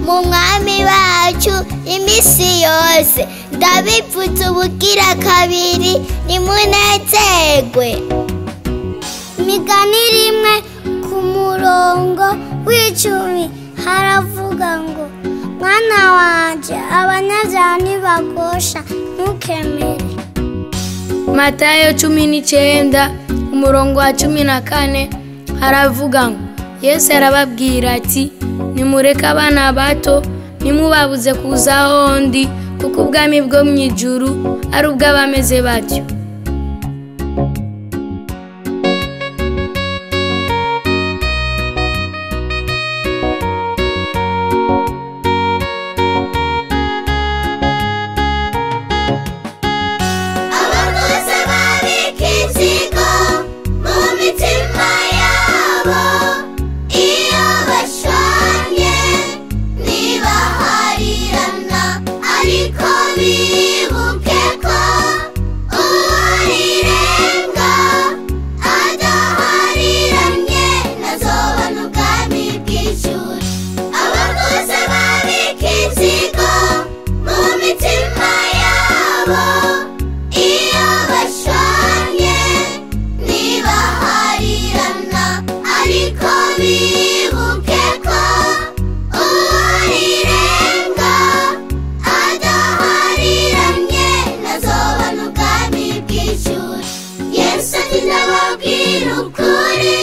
Mu mwami wacu iminsi yose. Ndabivuze ubugira kabiri, nimunezerwe. Imigani 1 ku murongo w'10 haravuga ngo: mwana wanje, abanyabyaha ntibagosha, ntukemere. Matayo 19 umurongo wa 14 haravuga ngo: Yesu arababwira ati: nimureke abana bato, nimubabuze kuza aho ndi, kuko ubwami bwo mu ijuru ari ubw'abameze batyo. Abakozi babika inzigo mu mitima yabo, iyo bashwanye ntibaharirana, ariko bibuke ko uwarirenga adahariranye ntazobona ubwami bw'ijuru. Abakozi babika inzigo mu mitima yabo, iyo bashwanye ntibaharirana, ariko bibuke ko uwarirenga adahariranye ntazobona ubwami bw'ijuru. Yesu ati: ndababwira ukuri,